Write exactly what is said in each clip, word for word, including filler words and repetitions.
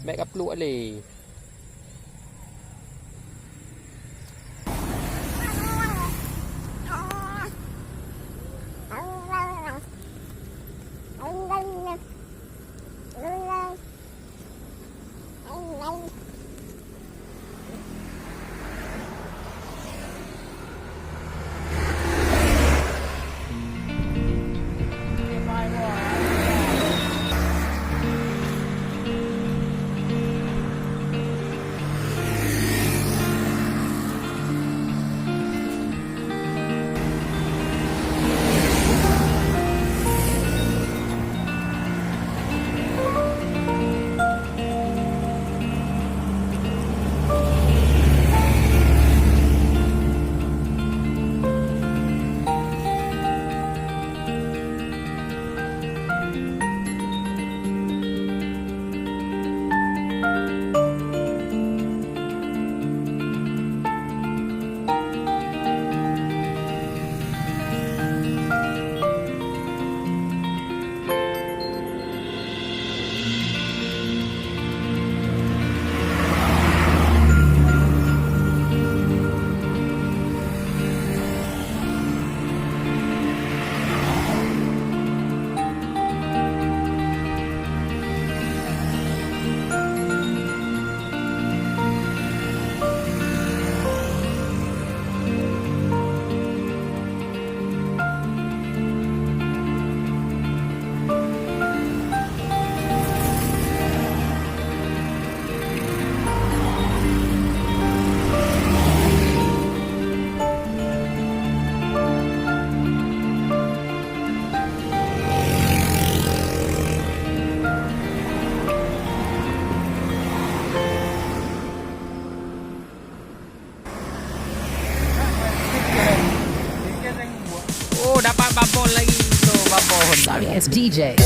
Bèk kapluek lé. Oh, dapat babon lagi. Tuh, babon. Sorry, it's D J.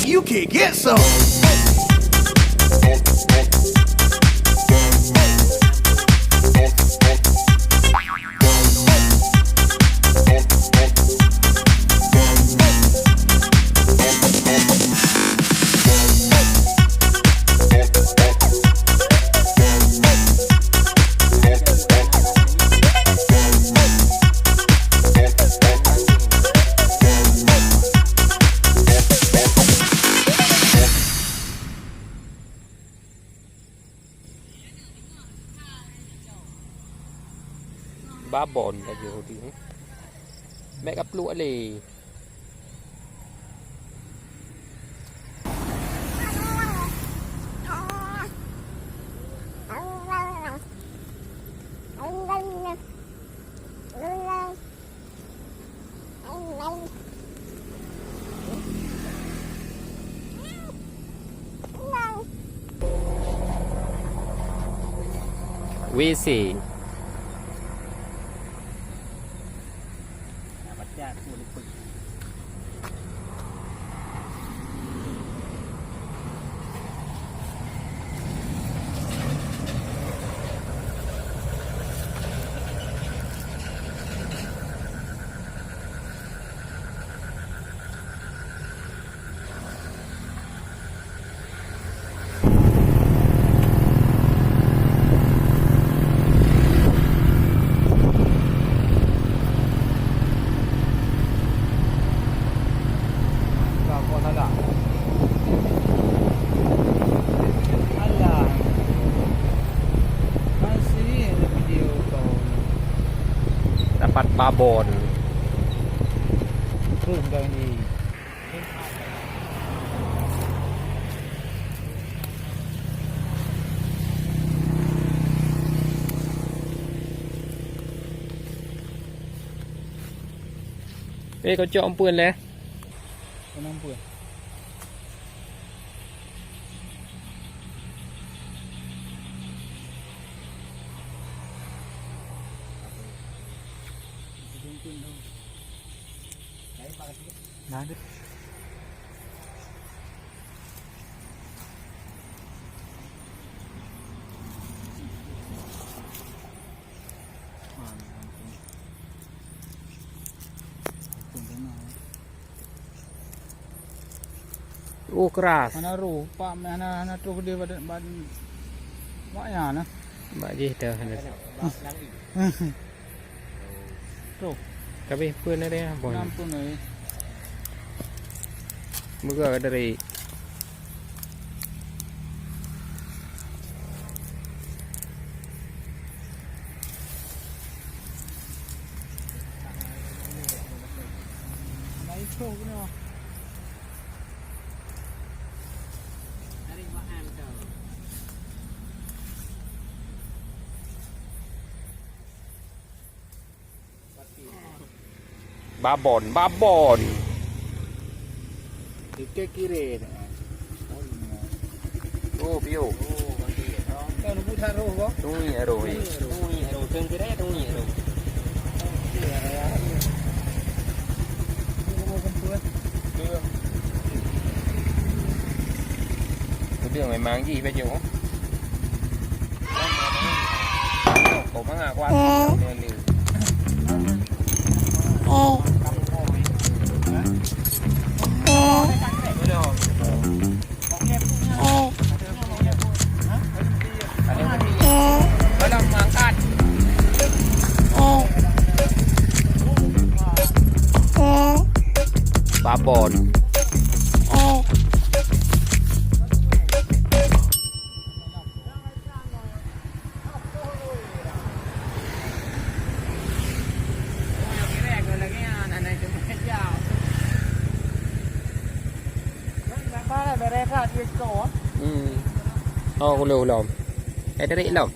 You can get some. Babon laju di ni. Bèk kapluek lé. W C. Alah. Masih ada video kau ni. Dapat babon. Terus kau ni. Eh, kocok ampun leh. Kena ampun. Nah, ada. Oh, keras. Hana roh, pak meh hana, hana troh deh bak, bak, bak nyan nah. Bak jih dah. Troh. Kabeh pun ada ya, boy. Enam pun, eh. Moga ka dari. Babon, babon. Tiket kiri. Oh, piu. Kan buta roh ko. Tunggu ya roh. Tunggu ya roh. Tunggu ya roh. Udah memang gih baju. Kau manga kuat. Babon. Hmm. Oh, ulom-ulom. Eh, tarik lom.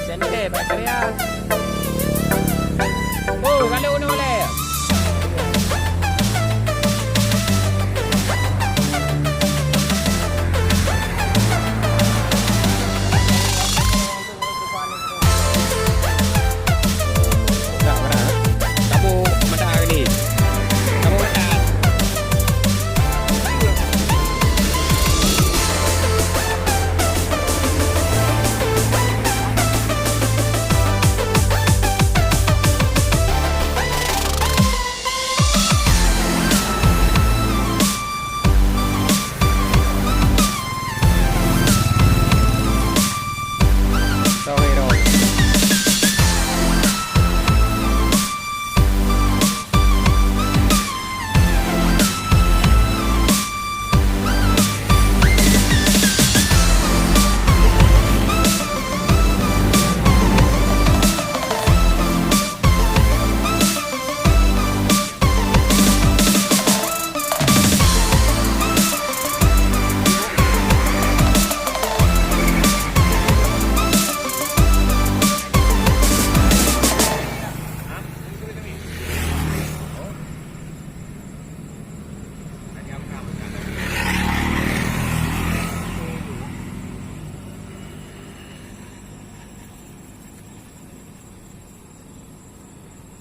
Sendiri, Pak Karya. Oh, kalau unu boleh.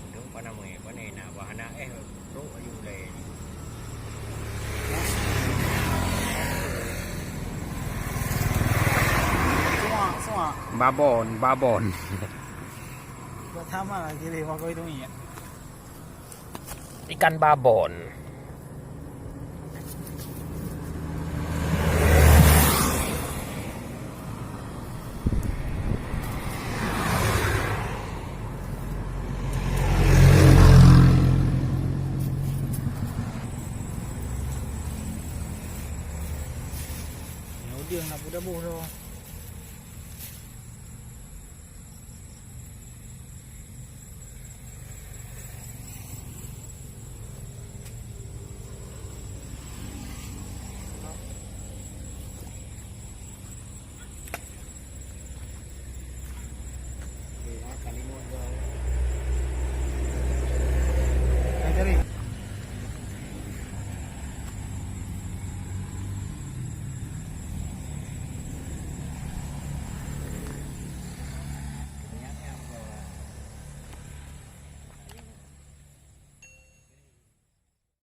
Udong pana mui, pana na, wahana eh, trok aju ulai. Suak, suak. Babon, babon. Pertama kali makai tu ya. Ikan babon. Yang udah nak budak boh tu.